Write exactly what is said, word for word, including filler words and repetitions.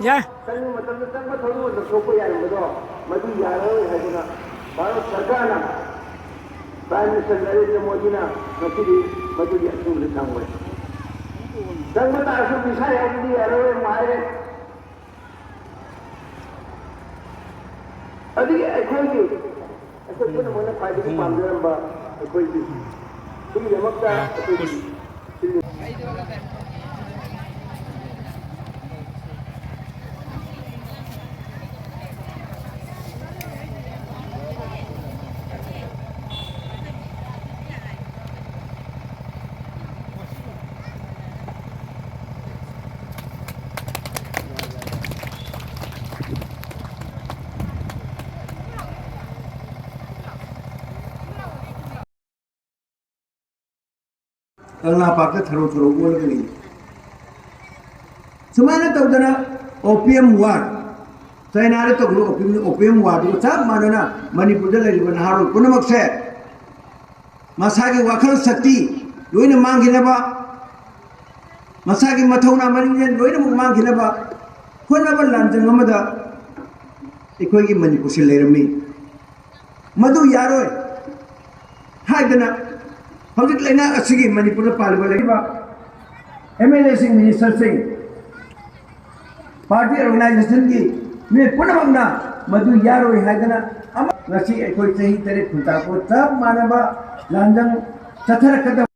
ꯌꯥꯏ꯫ ꯆꯪꯕ ꯃꯇꯝꯗ ꯆꯪꯕ ꯊꯧꯔꯝ ꯑꯣꯏꯅ ꯊꯣꯛꯄ ꯌꯥꯔꯝꯕꯗꯣ, ꯃꯗꯨ ꯌꯥꯔꯔꯣꯏ ꯍꯥꯏꯗꯨꯅ ꯚꯥꯔꯠ ꯁꯔꯀꯥꯔꯅ, ꯄ꯭ꯔꯥꯏꯝ ꯃꯤꯅꯤꯁꯇꯔ ꯅꯔꯦꯟꯗ꯭ꯔ ꯃꯣꯗꯤꯅ ꯉꯁꯤꯗꯤ ꯃꯗꯨꯒꯤ ꯑꯊꯤꯡꯕꯗꯨ ꯊꯝꯈ꯭ꯔꯦ꯫ ꯆꯪꯕ ꯇꯥꯔꯁꯨ ꯚꯤꯁꯥ ꯌꯥꯎꯗ꯭ꯔꯗꯤ ꯌꯥꯔꯔꯣꯏ ꯑꯃꯨꯛ ꯍꯥꯏꯔꯦ꯫ ꯑꯗꯒꯤ ꯑꯩꯈꯣꯏꯒꯤ, ꯑꯩꯈꯣꯏ ꯄꯨꯝꯅꯃꯛꯅ ꯈ꯭ꯋꯥꯏꯗꯒꯤ ꯄꯥꯝꯖꯔꯝꯕ ꯑꯩꯈꯣꯏꯒꯤ ꯁꯤꯒꯤꯗꯃꯛꯇ ꯑꯩꯈꯣꯏꯒꯤ ꯀꯪꯂꯥ ꯄꯥꯠꯇ ꯊꯔꯣ ꯊꯔꯣ ꯑꯣꯜꯂꯒ ꯂꯩ꯫ ꯁꯨꯃꯥꯏꯅ ꯇꯧꯗꯅ opium war, ꯆꯥꯏꯅꯥꯗ ꯇꯧꯈꯤꯕ opium, opium warꯗꯨꯒ ꯆꯞ ꯃꯥꯟꯅꯅ ꯃꯅꯤꯄꯨꯔꯗ ꯂꯩꯔꯤꯕ ꯅꯍꯥꯔꯣꯜ ꯄꯨꯝꯅꯃꯛꯁꯦ ꯃꯁꯥꯒꯤ ꯋꯥꯈꯜ ꯁꯛꯇꯤ ꯂꯣꯏꯅ ꯃꯥꯡꯈꯤꯅꯕ, ꯃꯁꯥꯒꯤ ꯃꯊꯧꯅꯥ ꯃꯔꯤꯡꯖꯦꯜ ꯂꯣꯏꯅꯃꯛ ꯃꯥꯡꯈꯤꯅꯕ ꯍꯣꯠꯅꯕ ꯂꯥꯟꯖꯪ ꯑꯃꯗ ꯑꯩꯈꯣꯏꯒꯤ ꯃꯅꯤꯄꯨꯔꯁꯤ ꯂꯩꯔꯝꯃꯤ꯫ ꯃꯗꯨ ꯌꯥꯔꯣꯏ ꯍꯥꯏꯗꯅ ꯍꯧꯖꯤꯛ ꯂꯩꯉꯥꯛ ꯑꯁꯤꯒꯤ ꯃꯅꯤꯄꯨꯔꯗ ꯄꯥꯜꯂꯤꯕ ꯂꯩꯔꯤꯕ MLAꯁꯤꯡ, ꯃꯤꯅꯤꯁꯇꯔꯁꯤꯡ, ꯄꯥꯔꯇꯤ ꯑꯣꯔꯒꯅꯥꯏꯖꯦꯁꯟꯒꯤ ꯃꯤꯑꯣꯏ ꯄꯨꯝꯅꯃꯛꯅ ꯃꯗꯨ ꯌꯥꯔꯣꯏ ꯍꯥꯏꯗꯅ ꯑꯃ-, ꯉꯁꯤ ꯑꯩꯈꯣꯏ ꯆꯍꯤ ꯇꯔꯦꯠ ꯈꯨꯟꯇꯥꯛꯄ ꯆꯞ ꯃꯥꯟꯅꯕ ꯂꯥꯟꯖꯪ ꯆꯠꯊꯔꯛꯀꯗꯕ꯫